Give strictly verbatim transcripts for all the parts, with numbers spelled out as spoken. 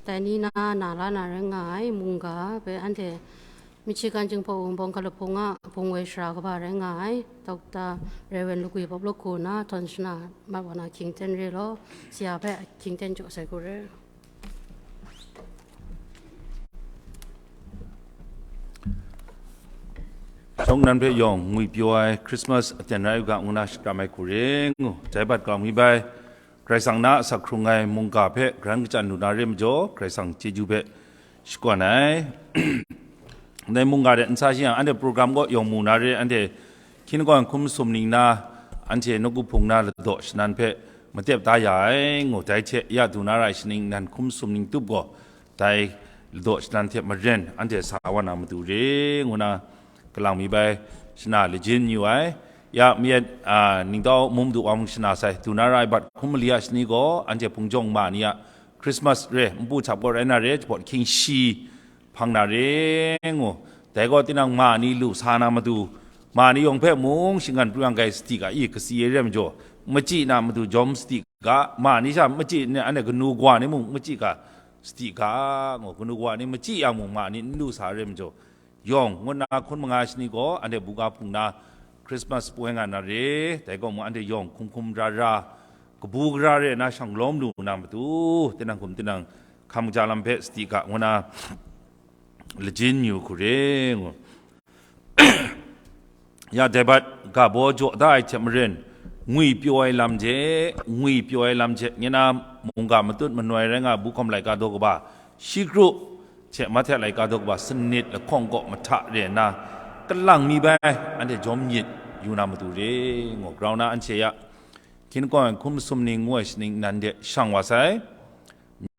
Dai ni na na la na rai nga ai mungga hpe anhte Michigan Jinghpaw Wunpawng Hkalahpung a Bungwoi Sara kaba rai nga ai Doctor Reverend Lagwi Pawp Lagu na htawn shana mat wa na hkying ten re law, sara hpe hkying ten jaw sai ku re. Shawng nan hpe yawng ngwi pyaw ai Christmas aten rai u ga ngu na shakram ai hku re ngu, dai bat kau mi bai. Karai Kasang na a asak hkrung ai mungga hpe karan kachyan lu na re majaw, Karai Kasang chyeju hpe shakawn ai. Ndai mungga de n sa shi yang, anhte program kaw yawng mu na re, anhte hkying kawng hkum sum ning na, anhte nawku hpung na ladaw shanan hpe matep da ya ai, ngu dai hte ya du na ra ai shaning nan hkum sum ning tup gaw, dai ladaw shanan hte maren anhte sa wa na matu re, ngu na kalang mi bai shana lajin yu ai. Ya, mi-, a, ningtau mung du wa mung shana sai, du na ra ai bat hkum mali a shani gaw, anhte hpung jawng ma ni a Christmas re, npu hta gaw rai na re, jahpawt hkying shi hpang na re, ngu. Dai gaw tinang ma ni lu sa na matu, ma ni yawng hpe mung shinggan pru yang kai sadi ga i, kasi ai re majaw, machyi na matu jawm sadi ga, ma ni sha machyi ni, anhte kanu kawa ni mung machyi ga, sadi ga, ngu, kanu kawa ni machyi yang mung ma ni n lu sa ai re majaw, yawng ngut na hkun manga shani gaw anhte buga hpung na Christmas poi nga na re, dai gaw mung anhte yawng hkum hkum ra ra, kabu gara re na shang lawm lu na matu, tinang hkum tinang hkam kaja lam hpe sadi ga, ngu na lajin yu hku re, ngu. Ya dai bat ga baw jaw da ai hte maren, ngwi pyaw ai lam hte, ngwi pyaw ai lam hte, nye na mungga matut manoi rai nga ai Buhkawm laika daw kaba, shi kru hte Mahte laika daw kaba, sanit lahkawng kaw mahta re nna, kalang mi bai, anhte jawm myit yu na matu re, ngu grau na anhte ya, hkying kawng hkum sum ning ngu ai shaning nan de shang wa sai,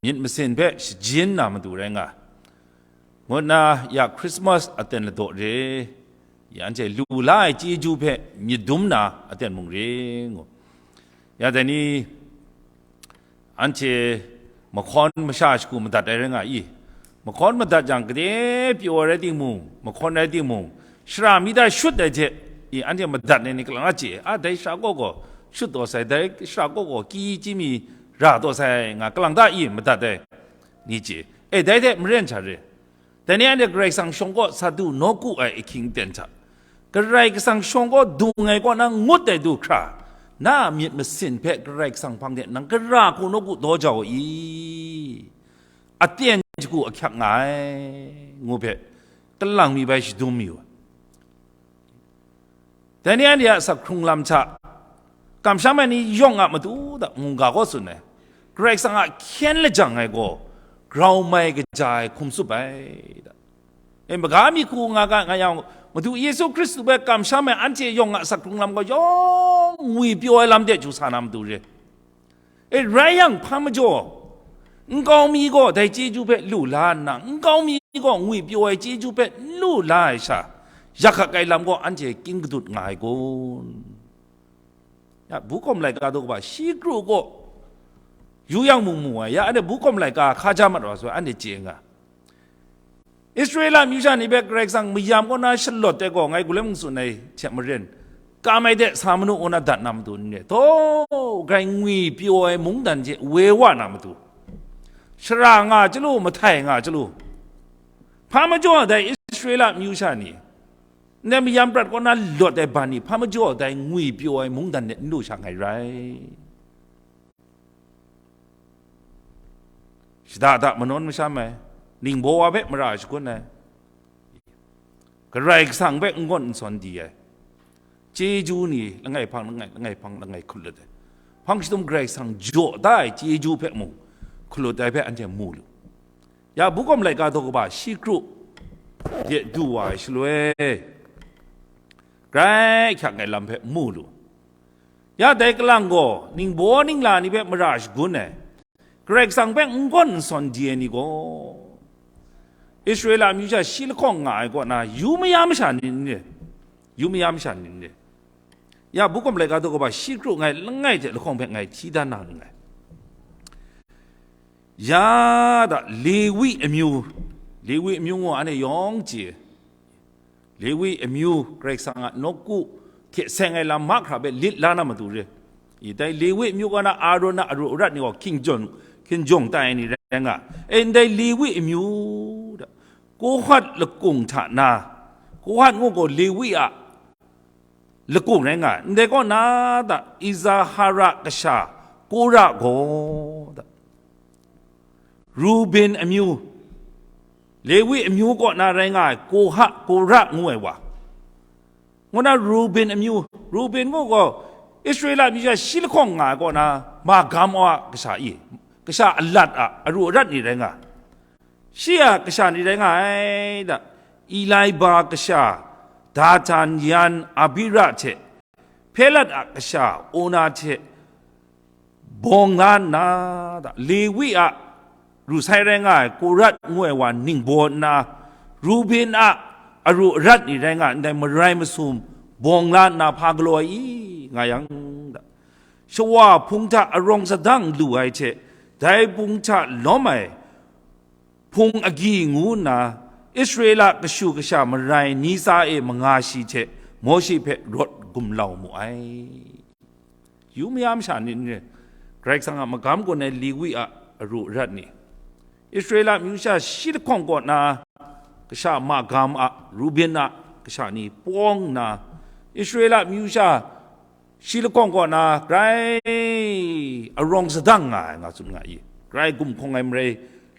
myit masin hpe shajin na matu rai nga, ngu nna ya Christmas aten ladaw re, ya anhte lu la ai chyeju hpe myit dum na aten mung re, ngu. Ya dai ni, anhte mahkawn masha shagu madat ai rai nga i? Mahkawn madat jang, gade pyaw ai rai timung, mahkawn rai timung, shara mi da shut ai hte i, anhte madat ai ni kalang a chye, a, dai shara kaw gaw shut taw sai, dai shara kaw gaw ki chyi mi ra taw sai, nga kalang ta i madat ai ni chye. E, dai hte maren sha re. Dai ni anhte Karai Kasang shawng kaw sa du nawku ai ahkying aten hta, Karai Kasang shawng kaw dung ai kaw na ngut ai du hkra, na a myit masin hpe Karai Kasang hpang de nang gara hku nawku daw jau i? Aten shagu ahkyak nga ai, ngu hpe kalang mi bai shadum yu ai. Dai ni anhte a asak hkrung lam hta, kamsham ai ni yawng a matu da mungga gaw tsun ai, Karai Kasang a hkyen lajang ai gaw grau mai kaja ai hkum tsup ai, da. E, maga mi hku nga ga nga yang, Madu Yesu Hkristu hpe kamsham ai anhte yawng a asak hkrung lam gaw yawng ngwi pyaw ai lam de chyu sa na matu re. E, rai yang, hpa majaw, nkau mi gaw dai chyeju hpe lu la nna, nkau mi gaw ngwi pyaw ai chyeju hpe n lu la ai sha, yak hkak ai lam gaw anhte king kadut nga ai kun? Ya, Buhkawm laika daw kaba shi kru kaw yu yang mung mu ai, ya, anhte Buhkawm laika hkaja mat wa sai, anhte chye nga. Israela amyu sha ni hpe Karai Kasang mayam kaw na shalawt ai gaw, ngai gulem n tsun ai hte maren, kam ai de sa manu ngu na dat na matu n re, taw, grai ngwi pyaw ai mungdan hte woi wa na matu, shara nga chyalu, mahtai nga chyalu, hpa majaw dai Israela amyu sha ni, ndai mayam prat kaw na lawt ai ban ni, hpa majaw dai ngwi pyaw ai mungdan de n lu sha ngai rai. Shada da manawn masham ai, ningbaw wa hpe mara shagun ai, Karai Kasang hpe n-gawn n-sawn di ai, chyeju ni langai hpang langai, langai hpang langai hkut lut ai, hpang shadum Karai Kasang jaw da ai chyeju hpe mung hkut lut ai hpe anhte mu lu. Ya, Buhkawm laika daw kaba shi kru de du wa ai shaloi, grai hkyak ai lam hpe mu lu. Ya, dai kalang gaw ningbaw ningla ni hpe mara shagun ai, Karai Kasang hpe n-gawn n-sawn di ai ni gaw, Israela amyu sha shi lahkawng nga ai kaw na, yu maya masha ni n re, yu maya masha ni n re. Ya, Buhkawm laika daw kaba shi kru ngai langai hte lahkawng hpe ngai hti dan na nngai. Ya da, Lewi amyu, Lewi amyu ngu anhte yawng chye, Lewi amyu Karai Kasang a nawku hte seng ai lam mahkra hpe lit la na matu re. I, dai Lewi amyu kaw na Aaron a aru arat ni gaw hkinjawng, hkinjawng tai ai ni rai rai nga, e, ndai Lewi amyu da, Kohat lakung hta na, Kohat ngu gaw Lewi a lakung rai nga, ndai kaw na da, Izahara kasha Kora gaw da, Ruben amyu, Lewi amyu kaw na rai nga ai Koha, Kora ngu ai wa, ngu na Ruben amyu, Ruben ngu gaw Israela myu sha shi lahkawng nga ai kaw na, magam wa kasha i, kasha alat a aru arat ni rai nga, shi a kasha ni rai nga ai da, Eliba kasha Datan yan Abira hte Pelat a kasha Ona hte bawng la nna, da, Lewi a ru sai rai nga ai Korat ngu ai wa ningbaw nna, Ruben a aru arat ni rai nga ai ndai marai masum bawng la nna hpa galaw ai i, nga yang, da, shawa hpung hta arawng sadang lu ai hte, dai hpung hta lawm ai hpung agyi ngu nna, Israela kashu kasha marai ni tsa e manga shi hte Mawshe hpe rawt gumlau mu ai. Yu maya masha ni n re, Karai Kasang a magam kaw ai Lewi a aru arat ni, Israela myu sha shi lahkawng kaw na, kasha magam a, Ruben a kasha ni pawng nna, Israela myu sha shi lahkawng kaw na grai arawng sadang nga ai, nga tsun nga i. Grai gumhkawng ai marai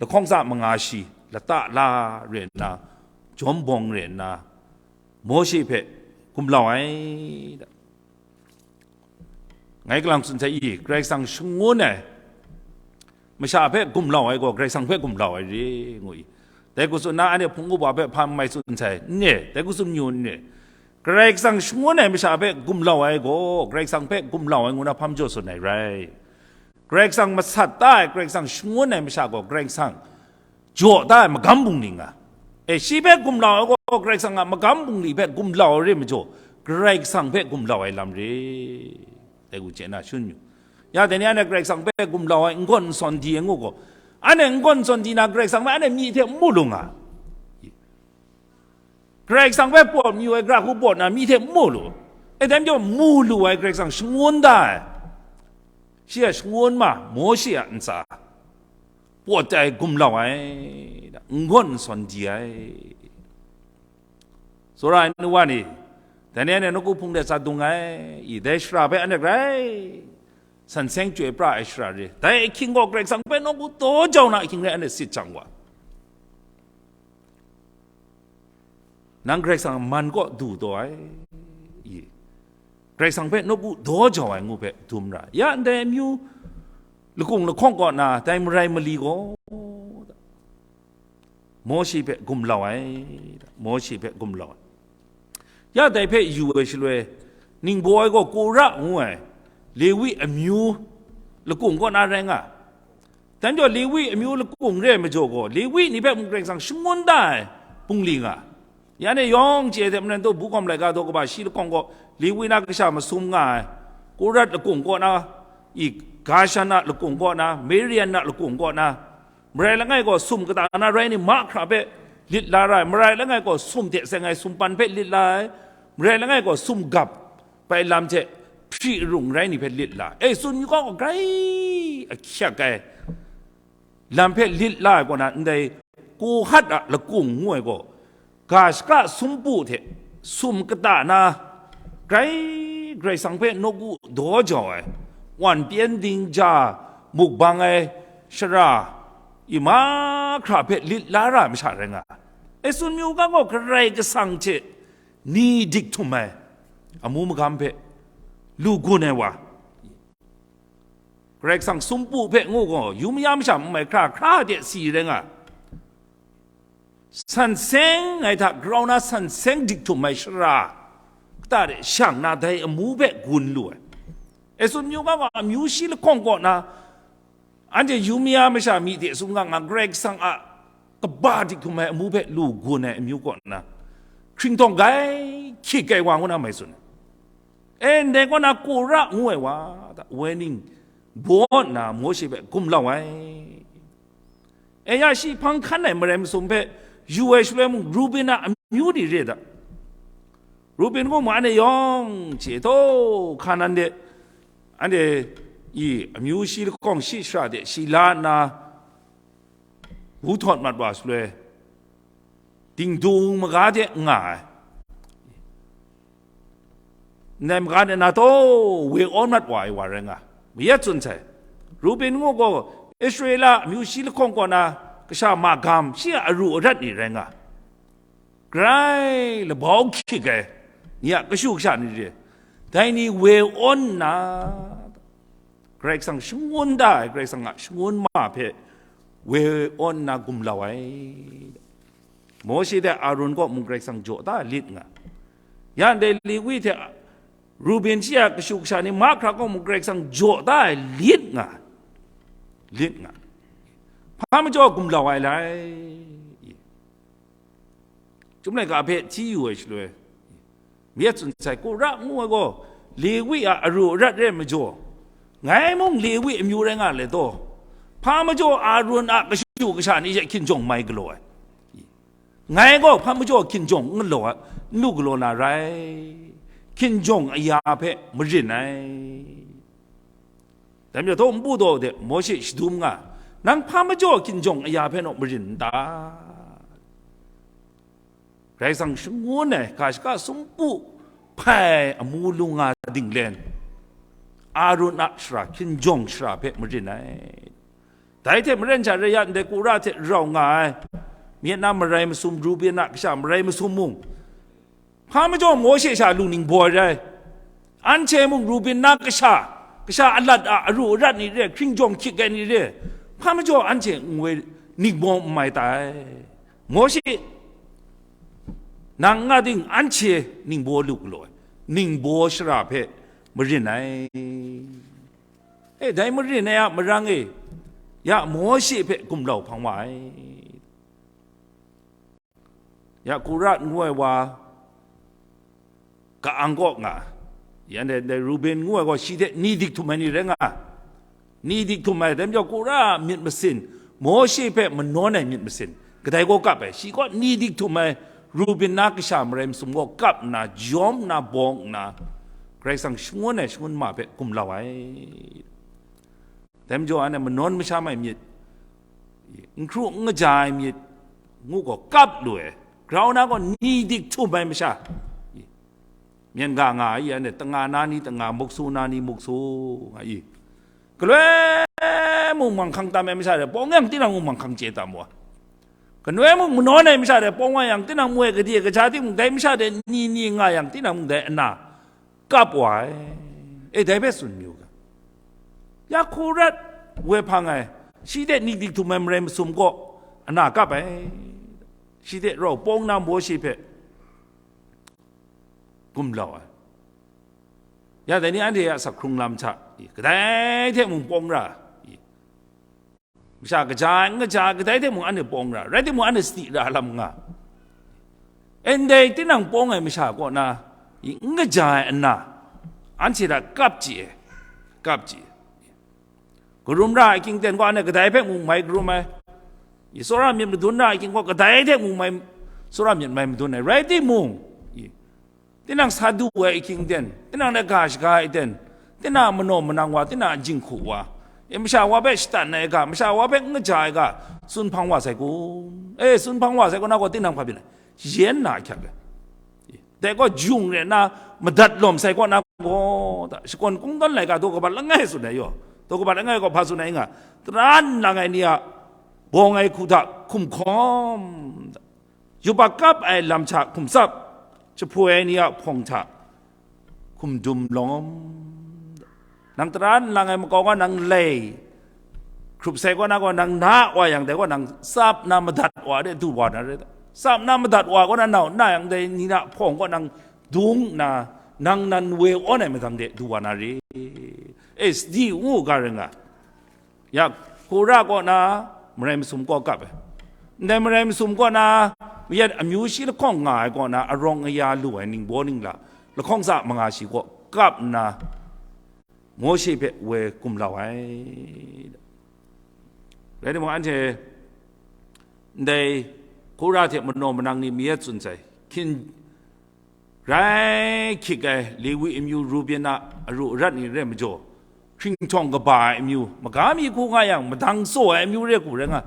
lahkawng tsa manga shi, lata la re nna, jawm bawng re nna, Mawshe hpe gumlau ai. Ngai kalang tsun sai i, Karai Kasang shangun ai masha hpe gumlau ai gaw, Karai Kasang hpe gumlau ai re, ngu i. Dai hku tsun na, anhte hpung uba hpe hpa mai tsun sai, n re, dai hku tsun yu n re. Karai Kasang shangun ai masha hpe gumlau ai gaw, Karai Kasang hpe gumlau ai ngu na hpa majaw tsun ai rai. Karai Kasang masat ta ai, Karai Kasang shangun ai masha gaw, Karai Kasang jaw da ai magam bungli nga. E, shi hpe gumlau ai gaw, Karai Kasang a magam bungli hpe gumlau ai re majaw, Karai Kasang hpe gumlau ai lam re, dai wu chye na shun yu. Ya, dai ni anhte Karai Kasang hpe gumlau ai, n gawn n sawn di ai ngu gaw, anhte n gawn n sawn di na Karai Kasang hpe anhte myi hte n mu lu nga. Karai Kasang hpe pawt mayu ai, gara hku pawt na myi hte n mu lu. E, dai majaw mu lu ai Karai Kasang shangun da ai. Shi a shangun ma, Mawshe a ntsa pawt ai, gumlau ai, n gawn n sawn di ai. Tsawra ai nu wa ni, dai ni anhte nawku hpung de tsa dung ai, i dai shara hpe anhte grai san seng chyoi pra ai shara re. Dai ahkying gaw Karai Kasang hpe nawku daw jau na ahkying rai anhte sit jang wa. Nang Karai Kasang a man kaw du taw ai, i, Karai Kasang hpe nawku daw jau ai ngu hpe dum ra. Ya ndai amyu lakung lahkawng kaw na, dai marai mali gaw, Mawshe hpe gumlau ai, Mawshe hpe gumlau ai. Ya dai hpe yu ai shaloi, ningbaw ai gaw Kora ngu ai, Lewi amyu lakung kaw na rai nga. Dai majaw Lewi amyu lakung re ai majaw gaw, Lewi ni hpe mung Karai Kasang shangun da ai bungli nga. Ya ni yawng chye hte maren taw, bu gawm laika daw kaba shi lahkawng gaw, Lewi na kasha masum nga ai, Korat lakung kaw na, i, Gashan a lakung kaw na, Merian a lakung kaw na, marai langai gaw sum kata na rai ni, mahkra hpe lit la ra ai, marai langai gaw sum hte seng ai sumpan hpe lit la ai, marai langai gaw sum gap bai lam hte hpri arung rai ni hpe lit la ai. E, tsun yu ga gaw grai ahkyak ai lam hpe lit la ai kaw na, ndai Kohat a lakung ngu ai gaw, ga shaka sumpu hte sum kata na, grai Karai Kasang hpe nawku daw jau ai, wan pyen ding ja mukbang ai shara, i, mahkra hpe lit la ra ai masha rai nga ai. E, tsun yu ga gaw, Karai Kasang hte ni dik htum ai amu magam hpe lu gun ai wa, Karai Kasang sumpu hpe ngu gaw, yu maya masha n mai hkra hkra de si rai nga, san seng ai hta grau na san seng dik htum ai shara kata de shang na, dai amu hpe gun lu ai. E, tsun yu ga gaw, amyu shi lahkawng kaw na, anhte yu maya masha myi hte sum nga nga, Karai Kasang a kaba dik htum ai amu hpe lu gun ai amyu kaw na, hkringtawng grai hkyit grai wa ngu na mai tsun ai. E, ndai kaw na Kora ngu ai wa, da, woi ning baw nna Mawshe hpe gumlau ai. E, ya shi hpang hkan ai marai masum hpe yu ai shaloi mung, Ruben a amyu ni re da. Ruben gaw mu, anhte yawng chye taw, Hkanan de, anhte i amyu shi lahkawng shi shara de shi la nna, bu htawt mat wa shaloi, dingdung maga de nga ai. Ndai maga de na taw, we awn mat wa ai wa rai nga. Mayat tsun sai, Ruben ngu gaw Israela amyu shi lahkawng kaw na kasha magam shi a aru arat ni rai nga. Grai labau hkyik ai ni a kashu kasha ni re, dai ni we awn nna, Karai Kasang shangun da ai, Karai Kasang a shangun ma hpe we awn nna gumlau ai. Mawshe hte Arun kaw mung Karai Kasang jaw da lit nga. Ya ndai Lewi hte Ruben shi a kashu kasha ni mahkra kaw mung Karai Kasang jaw da ai lit nga, lit nga. Hpa majaw gumlau ai lai? Chyum laika hpe hti yu ai shaloi, Myat tsun sai, Kora ngu ai gaw Lewi a aru arat re ai majaw, ngai mung Lewi amyu rai nga le taw, hpa majaw Arun a kashu kasha ni hte hkinjawng mai galaw ai. Ngai gaw hpa majaw hkinjawng n galaw ai, n lu galaw na rai, hkinjawng aya hpe marin ai. Dai majaw, daw npu daw de Mawshe shadum nga, nang hpa majaw hkinjawng aya hpe naw marin n ta? Karai Kasang shangun ai ga shaka sumpu hpai amu lu nga dinglen, Arun a shara hkinjawng shara hpe marin ai. Dai hte maren sha rai ya ndai Kora hte rau nga ai, myit na marai masum, Ruben a kasha marai masum mung, hpa majaw Mawshe sha lu ningbaw ai rai. Anhte mung Ruben na kasha, kasha alat a aru arat ni re, hkinjawng hkyik ai ni re, hpa majaw anhte n woi ningbaw n mai ta ai. Mawshe, nang nga ding anhte ningbaw lu galaw ai, ningbaw shara hpe marin ai. E, dai marin ai a marang e, ya Mawshe hpe gumlau hpang wa ai. Ya Kora ngu ai wa ka-ang kaw nga, ya ndai, ndai Ruben ngu ai gaw shi hte ni dik htum ai ni rai nga, ni dik htum ai, dai majaw Kora a myit masin, Mawshe hpe manawn ai myit masin, kadai gaw kap ai, shi kaw ni dik htum ai, Ruben na kasha marai masum gaw kap nna, jawm nna, bawng nna, Karai Kasang shangun ai shangun ma hpe gumlau ai. Dai majaw, anhte manawn masham ai myit, n hkru n kaja ai myit ngu gaw kap lu ai, grau na gaw ni dik htum ai masha, myen ga nga ai, anhte tanga na ni tanga, muksu na ni muksu nga i. Galoi mung manghkang tam ai masha hte pawng yang, tinang mung manghkang chye tam wa. Galoi mung manawn ai masha hte pawng wa yang, tinang mu ai gade kaja timung, dai masha hte ni ni nga yang, tinang mung dai ana kap wa ai. E, dai hpe tsun mayu ga. Ya Kora woi hpang ai, shi hte ni dik htum ai marai masum kaw ana kap ai. Shi hte rau pawng na Mawshe hpe gumlau ai. Ya dai ni anhte a sak hkrung lam hta, kadai hte mung pawng ra, masha kaja ai, n kaja ai, kadai hte mung anhte pawng ra, rai timung, anhte sadi ra lam nga. E, ndai tinang pawng ai masha kaw na, n kaja ai ana, anhte hta kap chye ai, kap chye ai. Karum ra ai hkying ten gaw, anhte kadai hpe mung mai karum ai. Tsawra myit madun ra ai hkying gaw, kadai hte mung mai, tsawra myit mai madun ai. Rai timung, tinang sa du ai ahkying ten, tinang dai ga shaga ai ten, tinang a manaw manang wa, tinang a jinghku wa, e, masha wa hpe shatan ai ga, masha wa hpe n kaja ai ga, tsun hpang wa sai kun? E, tsun hpang wa sai kun, na gaw tinang hpa byin ai? Yen na ahkyak ai. Dai gaw jung re nna madat lawm sai kaw na gaw, ta, shakawn kungdawn laika daw kabat langai tsun ai yaw, daw kabat langai gaw hpa tsun ai nga, tara nlang ai ni a bawng ai hku hta hkum hkawm, yup akap ai lam hta hkum tsap, jahpoi ai ni a hpawng hta hkum dum lawm. Nang tara nlang ai makau gaw nang lai hkrup sai kaw na gaw, nang na wa yang dai gaw, nang tsap na madat wa de du wa na re. Tsap na madat wa kaw na, nau na yang dai ni na hpawng kaw nang dung nna, nang nan we awn ai madang de du wa na re. E, sadi u ga ring nga. Ya, Kora kaw na marai masum kaw kap ai. Ndai marai masum kaw na, mayat amyu shi lahkawng nga ai kaw na, arawng aya lu ai ningbaw ningla, lahkawng tsa manga shi kaw kap nna, Mawshe hpe woi gumlau ai. Rai timung, anhte ndai Kora hte manaw manang ni mayat tsun sai, hkin rai hkyik ai Lewi amyu, Ruben a aru arat ni rai majaw, hkringhtawng kaba ai amyu, maga mi hku nga yang, madang tsaw ai amyu re ku rai nga.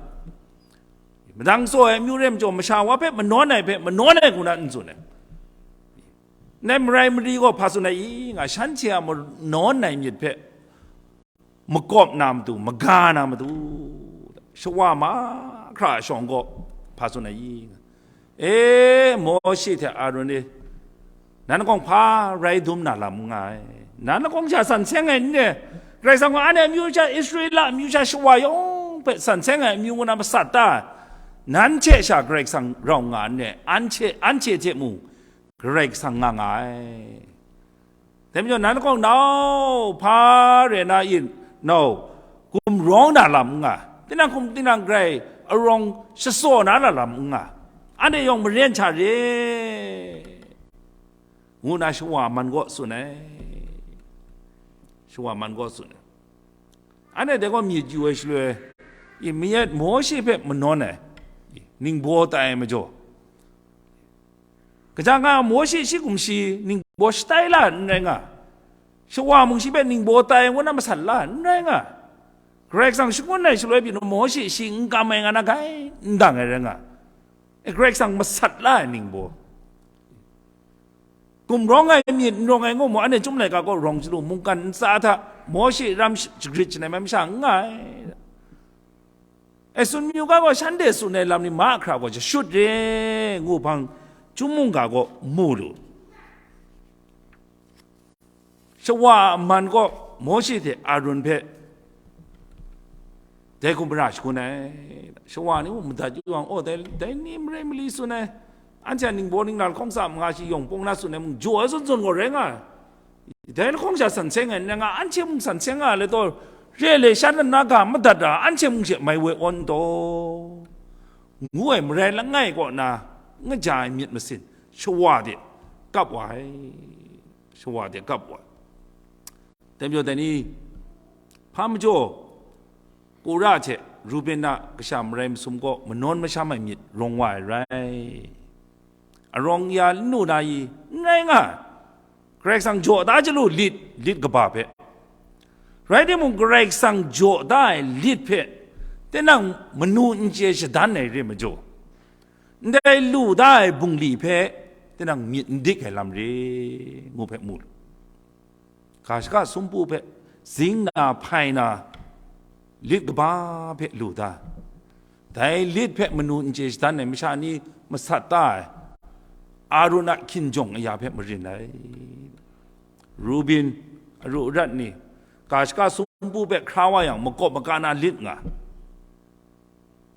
Madang tsaw ai amyu re majaw, masha wa hpe manawn ai hpe manawn ai hku na n tsun ai. Ndai marai mari gaw hpa tsun ai i nga, shanhte a manawn ai myit hpe makawp na matu, maga na matu, shawa mahkra a shawng gaw hpa tsun ai i nga. E, Mawshe hte Aron e, nan lahkawng hpa rai dum na lam n nga ai. Nan lahkawng sha san seng ai n re. Karai Kasang gaw anhte amyu sha, Israela amyu sha shawa yawng hpe san seng ai amyu ngu na masat ta ai. Nan hte sha Karai Kasang rau nga n re. Anhte, anhte hte mung Karai Kasang nga nga ai. Dai majaw, nan lahkawng nau hpa re na in, nau gumrawng na lam n nga, tinang hkum tinang grai arawng shatsaw na na lam n nga, anhte yawng maren hta re, ngu na shawa man gaw tsun ai. Shawa man gaw tsun ai. Anhte dai gaw myit yu ai shaloi, i mayat Mawshe hpe manawn ai, i ningbaw tai ai majaw, kaja nga Mawshe shi kumshi ningbaw shatai la n rai nga, shawa mung shi hpe ningbaw tai ngu na masat la n rai nga, Karai Kasang shangun ai shaloi pyi nu Mawshe shi n kam ai nga na gai n dang ai rai nga, e, Karai Kasang masat la ai ningbaw. Gumrawng ai myit n rawng ai ngu mu, anhte Chyum laika gaw rawng chyalu, mungkan ntsa hta Mawshe ram sh-, shagrit shangai masha n nga ai. E, tsun myu ga gaw shanhte tsun ai lam ni mahkra gaw jashut re, ngu hpang Chyum mungga gaw mu lu. Shawa a man gaw Mawshe hte Aron hpe dai hku mara shagun ai. Shawa ni mung madat yu yang, oh, dai, dai ni marai mali tsun ai, anhte a ningbaw ningla lahkawng tsa manga shi yawng pawng na tsun ai mung, jaw ai zawn zawn gaw rai nga ai. Dai lahkawng sha san seng ai n rai nga, anhte mung san seng nga ai, le taw, re le sha na ga madat ra, anhte mung she mai woi awn taw, ngu ai marai langai kaw na n kaja ai myit masin shawa de kap wa ai. Shawa de kap wa ai. Dai majaw dai ni, hpa majaw, Kora hte Ruben a kasha marai masum gaw manawn masham ai myit rawng wa ai rai. Arawng ya n lu na i? N rai nga ai. Karai Kasang jaw da chyalu lit, lit kaba hpe. Rai timung, Karai Kasang jaw da ai lit hpe tinang manu n chye shadan ai re majaw, ndai lu da ai bungli hpe tinang myit n dik ai lam re, ngu hpe mu lu. Ga shaka sumpu hpe zing na hpai na lit kaba hpe lu da, dai lit hpe manu n chye shadan ai masha ni masat ta ai, Arun a hkinjawng aya hpe marin ai. Rubin, aru arat ni, ga shaka sumpu hpe hkra wa yang, makawp maka na lit nga.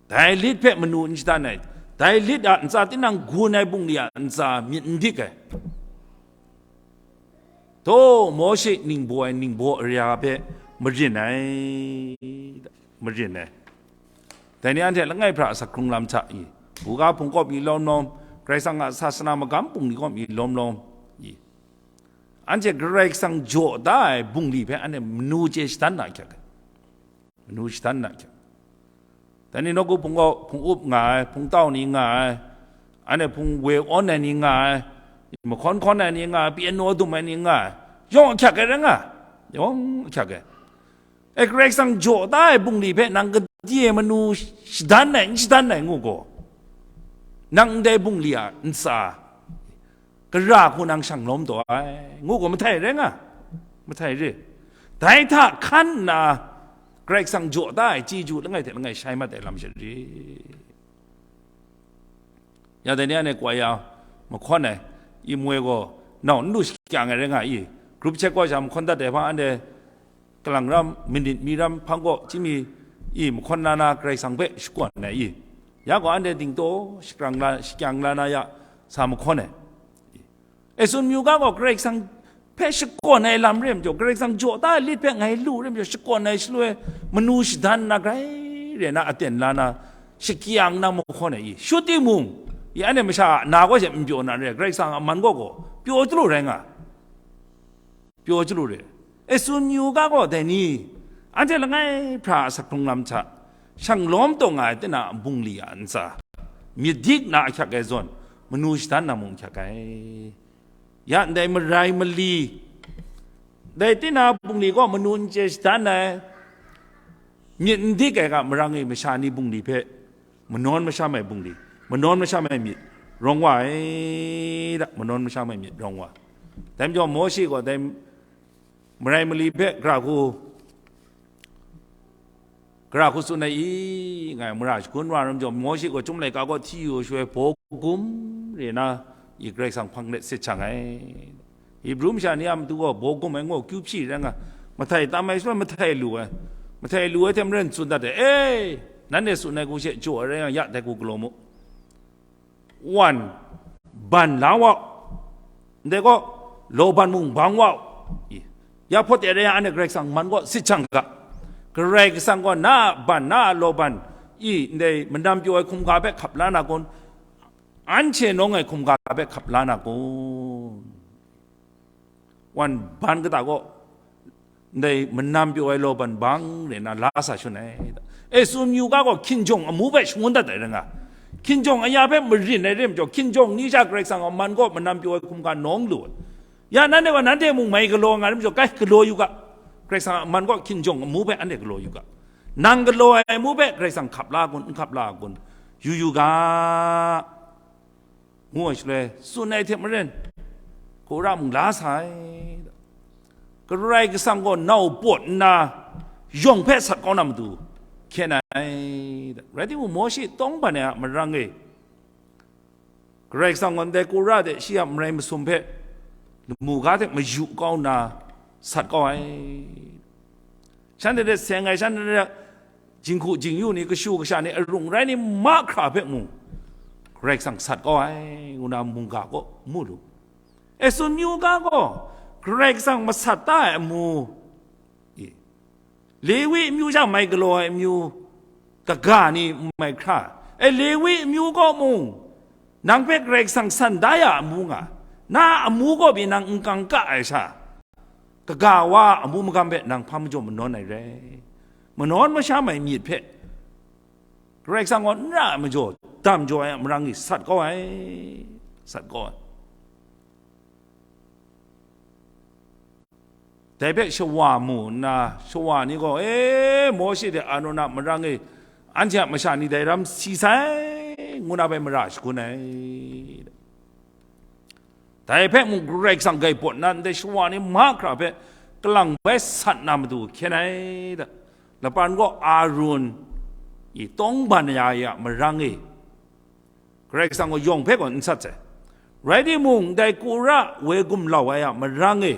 Dai lit hpe manu n shadan ai, dai lit a ntsa tinang gun ai bungli a ntsa myit n dik ai. Taw, Mawshe ningbaw ai ningbaw ara hpe marin ai, marin ai. Dai ni anhte langai hpra asak hkrung lam hta i, buga hpung kaw mi lawm lawm, Karai Kasang a sasana magam bungli kaw mi lawm lawm i, anhte Karai Kasang jaw da ai bungli hpe anhte manu chye shadan na ahkyak ai. Manu shadan na ahkyak. Dai ni nawku hpung kaw hpung up nga ai, hpung tau ni nga ai, anhte hpung we awn ai ni nga ai, mahkawn hkawn ai ni nga ai, piano dum ai ni nga ai, yawng ahkyak ai rai nga, yawng ahkyak ai. E, Karai Kasang jaw da ai bungli hpe nang gade manu shadan ai, n shadan ai ngu gaw, nang ndai bungli a ntsa gara hku nang shang lawm taw ai, ngu gaw mahtai rai nga, mahtai re. Dai hta hkan nna Karai Kasang jaw da ai chyeju langai hte langai shai mat ai lam sha re. Ya dai ni anhte kwai ya mahkawn ai, i moi gaw nau n lu shakyang ai rai nga i, group check kaw sha mahkawn dat ai hpang anhte kalang ram, minit mi ram hpang kaw chyinmi i mahkawn na na Karai Kasang hpe shakawn ai i, ya gaw anhte dingtaw shakrang la, shakyang la na ya sa mahkawn ai. E, tsun myu ga gaw Karai Kasang hpe shakawn ai lam re majaw, Karai Kasang jaw da ai lit hpe ngai lu re majaw, shakawn ai shaloi manu shadan na grai re na aten la na, shakyang na mahkawn ai i, shut timung, i anhte masha a na gaw she n pyaw na re, Karai Kasang a man gaw gaw pyaw chyalu rai nga. Pyaw chyalu re. E, tsun yu ga gaw dai ni, anhte langai hpra a asak hkrung lam hta, shang lawm taw nga ai tinang a bungli a ntsa, myit dik na ahkyak ai zawn, manu shadan na mung ahkyak ai. Ya ndai marai mali, dai tinang a bungli gaw manu n chye shadan ai, myit n dik ai ga marang e masha ni bungli hpe manawn masham ai bungli, manawn masham ai myit rawng wa ai da, manawn masham ai myit rawng wa. Dai majaw Mawshe gaw dai marai mali hpe gara hku, gara hku tsun ai i, ngai mara shagun wa ram jaw, Mawshe gaw chyum laika gaw hti yu shaloi, baw gum re na i Karai Kasang hpang let sit shang ai. Hibru masha ni a matu gaw baw gum ai ngaw kyu hpyi rai nga, mahtai tam ai shaloi mahtai lu ai, mahtai lu ai hte maren tsun dat ai, e, nanhte tsun ai hku she jaw ai rai nga, ya dai hku galaw mu. Wan, ban la wa u, ndai gaw, law ban mung bang wa u. I, ya hpawt de rai yang, anhte Karai Kasang man gaw sit shang ga. Karai Kasang gaw na a ban, na a law ban, i, ndai manam pyaw ai hkumga hpe hkap la na kun? Anhte nawng ai hkumga hpe hkap la na kun? Wan ban kata gaw, ndai manam pyaw ai law ban bang re na la sa shun ai. E, tsun yu ga gaw hkinjawng amu hpe shangun dat ai rai nga. Hkinjawng aya hpe marin ai re majaw, hkinjawng ni sha Karai Kasang a man gaw manam pyaw ai hkumga nawng lu ai. Ya, nanhte gaw nanhte mung mai galaw nga rai majaw, kai galaw yu ga. Karai Kasang a man gaw hkinjawng amu hpe anhte galaw yu ga. Nang galaw ai amu hpe Karai Kasang hkap la kun, n hkap la kun, yu yu ga. Ngu ai shaloi, tsun ai hte maren, Kora mung la sa ai. Karai Kasang gaw nau pawt nna, yawng hpe sat kau na matu, hkyen ai. Rai timung, Mawshe tawng ban ai a marang e, Karai Kasang gaw ndai Kora hte shi a marai masum hpe lamu ga hte mayu kau nna, sat kau ai. Shanhte hte seng ai, shanhte hte jinghku jingyu ni, kashu kasha ni, arung rai ni mahkra hpe mung, Karai Kasang sat kau ai, ngu na mungga kaw mu lu. E, tsun yu ga gaw, Karai Kasang masat ta ai amu, i, Lewi amyu sha mai galaw ai amyu kaga ni n mai hkra, e, Lewi amyu kaw mung, nang hpe Karai Kasang san da ya amu nga, na amu kaw pyi nang n kangka ai sha, kaga wa a amu magam hpe nang hpa majaw manawn ai rai. Manawn masham ai myit hpe Karai Kasang gaw n ra ai majaw, dam jaw ai a marang e sat kau ai, sat kau ai. Dai hpe shawa mu nna, shawa ni gaw, "E, Mawshe hte Aron a marang e, anhte a masha ni dai ram si sai," ngu na bai mara shagun ai. Dai hpe mung Karai Kasang grai pawt nna, ndai shawa ni mahkra hpe kalang bai sat na matu hkyen ai da. Lapan gaw Aron i tawng ban ya ya marang e, Karai Kasang gaw yawng hpe gaw n sat sai. Rai timung, ndai Kora woi gumlau ai a marang e,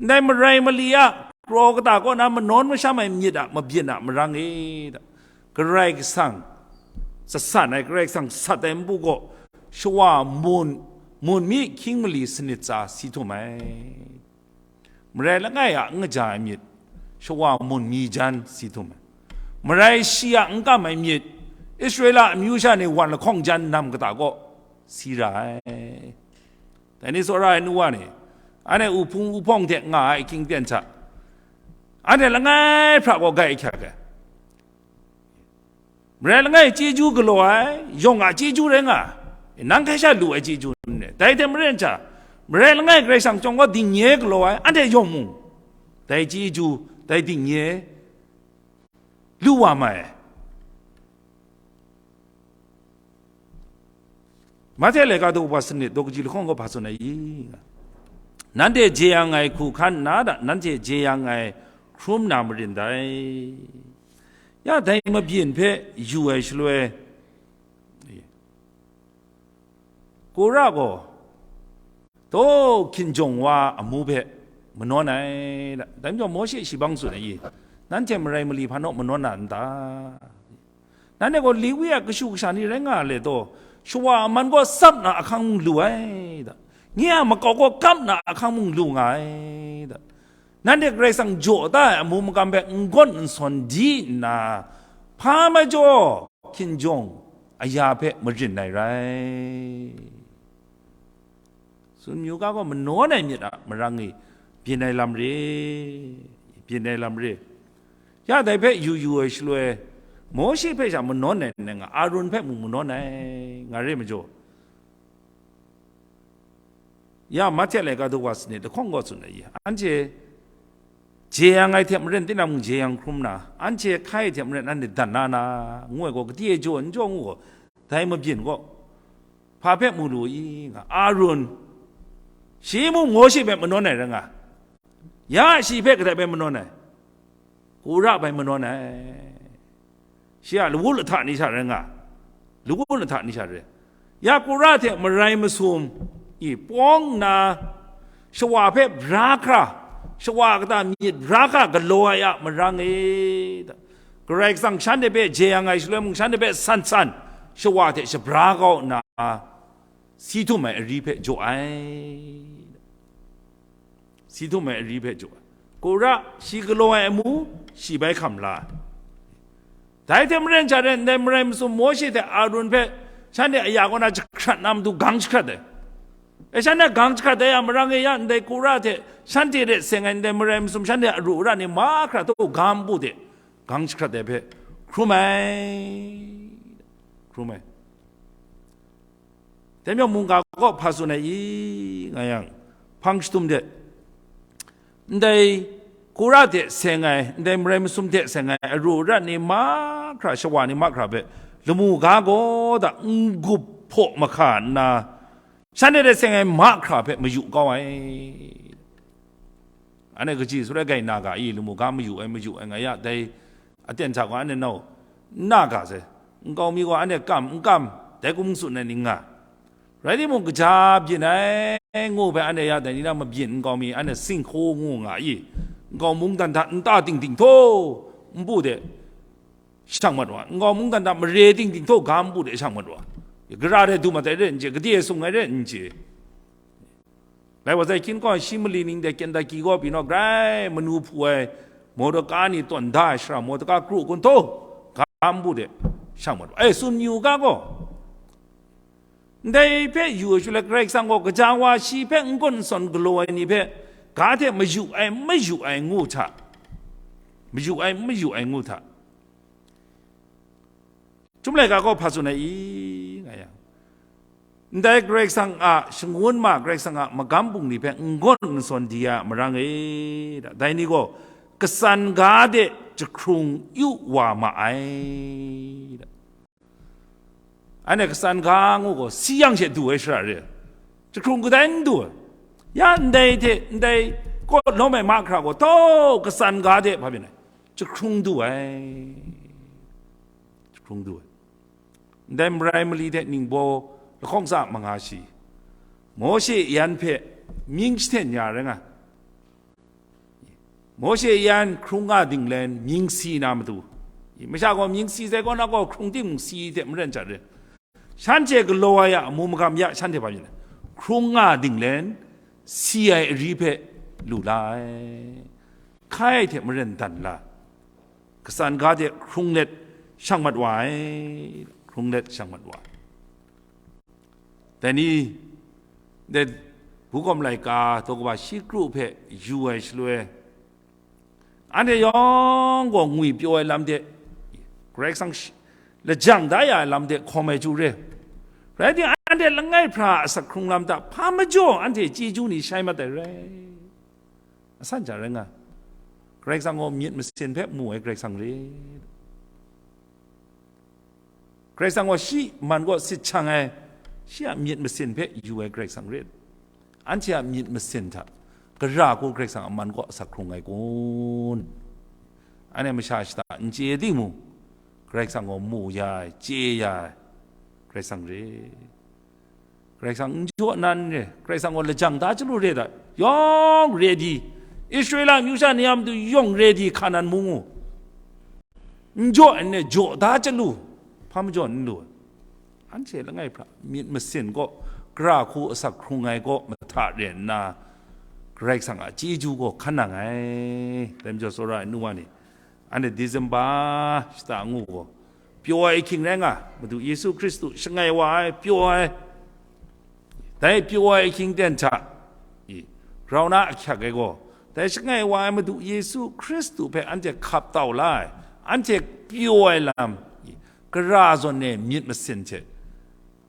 ndai marai mali a kraw kata kaw na manawn masham ai myit a mabyin a marang e, Karai Kasang sasan ai, Karai Kasang sat ai npu gaw, shawa mun, mun mi hkying mali sanit tsa si htum ai. Marai langai a n kaja ai myit, shawa mun mi jan si htum ai. Marai shi a n kam ai myit, Israela amyu sha ni wan lahkawng jan nam kata kaw si ra ai. Dai ni tsawra ai nu wa ni, anhte uhpung uhpawng hte nga ai ahkying ten hta, anhte langai hpra gaw gai ahkyak ai. Marai langai chyeju galaw ai, yawng a chyeju rai nga, nang hkrai sha lu ai chyeju n rai. Dai hte maren hta, marai langai Karai Kasang chyawm gaw dingnye galaw ai, anhte yawng mung, dai chyeju, dai dingnye lu wa mai. Mahte laika daw wa sanit daw kaji lahkawng gaw hpa tsun ai i? Nanhte jeyang ai hku hkan nna da, nanhte jeyang ai hkrum na marin dai. Ya dai mabyin hpe yu ai shaloi, Kora gaw, taw hkinjawng wa amu hpe manawn ai da. Dai majaw Mawshe shi bang tsun ai i? Nanhte marai mali hpa naw manawn na n ta? Nanhte gaw Lewi a kashu kasha ni rai nga let taw, shawa a man gaw tsap na ahkang mung lu ai da, nye a makau gaw kap na ahkang mung lu nga ai da. Nanhte Karai Kasang jaw da ai amu makam hpe n gawn n sawn di nna, hpa majaw hkinjawng aya hpe marin ai rai. Tsun yu ga gaw manawn ai myit a marang e byin ai lam re, byin ai lam re. Ya dai hpe yu yu ai shaloi, Mawshe hpe sha manawn ai ngai nga, Aron hpe mung manawn ai nga re majaw, ya Mahte laika daw wa sanit lahkawng gaw tsun ai, anhte jeyang ai hte maren, tinang mung jeyang hkrum na, anhte hkai hte maren anhte dan na na, ngu ai gaw, gade e jaw n jaw ngu gaw, dai mabyin gaw hpa hpe mu lu i nga, Arun, shi mung Mawshe hpe manawn ai rai nga, ya shi hpe kadai bai manawn ai? Kora bai manawn ai. Shi a lawu lahta ni sha rai nga, lawu lahta ni sha rai. Ya Kora hte marai masum i pawng nna, shawa hpe bra hkra, shawa kata myit bra hkra galaw ai a marang e, Karai Kasang shanhte hpe jeyang ai shaloi mung, shanhte hpe san san shawa hte shabra kau nna, si htum ai ari hpe jaw ai. Si htum ai ari hpe jaw ai. Kora shi galaw ai amu, shi bai hkam la ai. Dai hte maren sha rai, ndai marai masum Mawshe hte Arun hpe shanhte aya kaw na jahkrat na matu gang jahkrat ai. E, shanhte gang jahkrat ai a marang e, ya ndai Kora hte shanhte hte seng ai ndai marai masum shanhte a ru ara ni mahkra taw ga npu de gang jahkrat ai hpe hkrum ai, hkrum ai. Dai majaw mungga gaw hpa tsun ai i, nga yang, hpang shadum de, ndai Kora hte seng ai, ndai marai masum hte seng ai aru arat ni mahkra, shawa ni mahkra hpe lamu ga gaw da n-gup hpaw mahka nna, shanhte hte seng ai mahkra hpe mayu kau ai. Anhte kaji shaloi gai na ga i, lamu ga mayu ai, mayu ai nga ya, dai aten hta gaw anhte nau n na ga sai, nkau mi gaw anhte kam n kam, dai hkum tsun ai ni nga. Rai timung, kaja byin ai ngu hpe anhte ya dai ni na mabyin nkau mi, anhte singhku ngu nga i, nkau mungdan hta nta ting ting htaw npu de shang mat wa, nkau mungdan hta mare ting ting htaw ga npu de shang mat wa, gara de du mat ai re n chye, gade sung ai re n chye. Lai wa zai hkyin gaw shi mali ning de Kendaki gaw pyi naw grai manu hpu ai motoka ni tawn da ai shara, motoka kru kun htaw ga npu de shang mat wa, e, tsun yu ga gaw, ndai hpe yu ai shaloi Karai Kasang gaw kaja wa shi hpe n-gun n sawn galaw ai ni hpe ga hte mayu ai, mayu ai ngu hta, mayu ai, mayu ai ngu hta, Chyum laika gaw hpa tsun ai i, nga yang, ndai Karai Kasang a shangun ma, Karai Kasang a magam bungli hpe n-gun n sawn di ai a marang e, da. Dai ni gaw katsan ga de jahkrung yu wa ma ai, da. Anhte katsan ga ngu gaw si yang she du ai shara re, jahkrung kadai n du ai. Ya ndai hte, ndai kaw lawm ai mahkra gaw tau katsan ga de hpa byin ai, jahkrung du ai, jahkrung du ai. Ndai marai mali hte ningbaw lahkawng tsa manga shi, Mawshe yan hpe mying jahten ya rai nga. Mawshe yan hkrung nga dinglen mying si na matu, masha gaw mying si sai kaw na gaw hkrung ting si hte maren jat re. Shanhte galaw ai a amu magam ya shanhte hpa byin ai, hkrung nga dinglen si ai ari hpe lu la ai, hkai hte maren dan la, katsan ga de hkrung let shang mat wa ai, hkrung let shang mat wa ai. Dai ni, dai bukawm laika taw kaba shi kru hpe yu ai shaloi, anhte yawng gaw ngwi pyaw ai lam de, Karai Kasang shi-, lajang da ya ai lam de hkawm ai chyu re. Rai timung, anhte langai hpra a asak hkrung lam hta hpa majaw anhte chyeju ni shai mat ai rai. Asan hta rai nga, Karai Kasang gaw myit masin hpe mu ai Karai Kasang re. Karai Kasang gaw shi man kaw sit shang ai, shi a myit masin hpe yu ai Karai Kasang rit. Anhte a myit masin hta gara hku Karai Kasang a man kaw asak hkrung ai kun? Anhte masha shata n chye timung, Karai Kasang gaw mu ya ai, chye ya ai Karai Kasang rit. Karai Kasang n jaw nan re, Karai Kasang gaw lajang da chyalu re da, yawng ready, Israela amyu sha ni a matu yawng ready, Hkanan mung u, n jaw ai n re, jaw da chyalu, hpa majaw n lu ai. Anhte langai hpra myit masin kaw, gara hku asak hkrung ai kaw mahta re nna, Karai Kasang a chyeju gaw hkan nang ai. Dai majaw, tsawra ai nu wa ni, anhte December shata ngu gaw, pyaw ai ahkying rai nga, Madu Yesu Hkristu shangai wa ai pyaw ai, dai pyaw ai ahkying ten hta, i, grau na ahkyak ai gaw, dai shangai wa ai Madu Yesu Hkristu hpe anhte hkap tau la ai, anhte pyaw ai lam, i, gara zawn e myit masin hte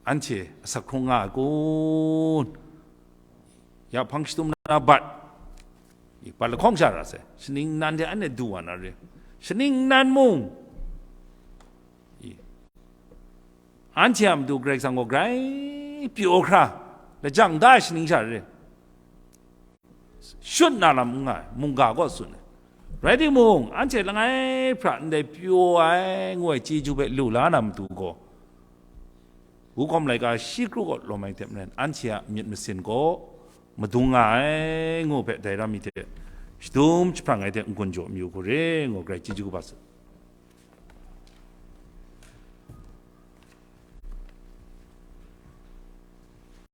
anhte asak hkrung nga ai kun? Ya hpang shadum na bat, Bat lahkawng sha ra sai, shaning nan hte anhte du wa na re, shaning nan mung, anhte a matu Karai Kasang gaw grai pyaw hkra, lajang da ai shaning sha re, shut na lam n nga ai, mungga kaw tsun ai. Rai timung, anhte langai hpra ndai pyaw ai ngu ai chyeju hpe lu la na matu gaw, Wukawn laika shi kru kaw lawm ai hte maren, anhte a myit masin gaw madung nga ai, ngu hpe dai ra mi hte shadum jahprang ai hte n-gun jaw mayu hku re, ngu grai chyeju kaba tsun.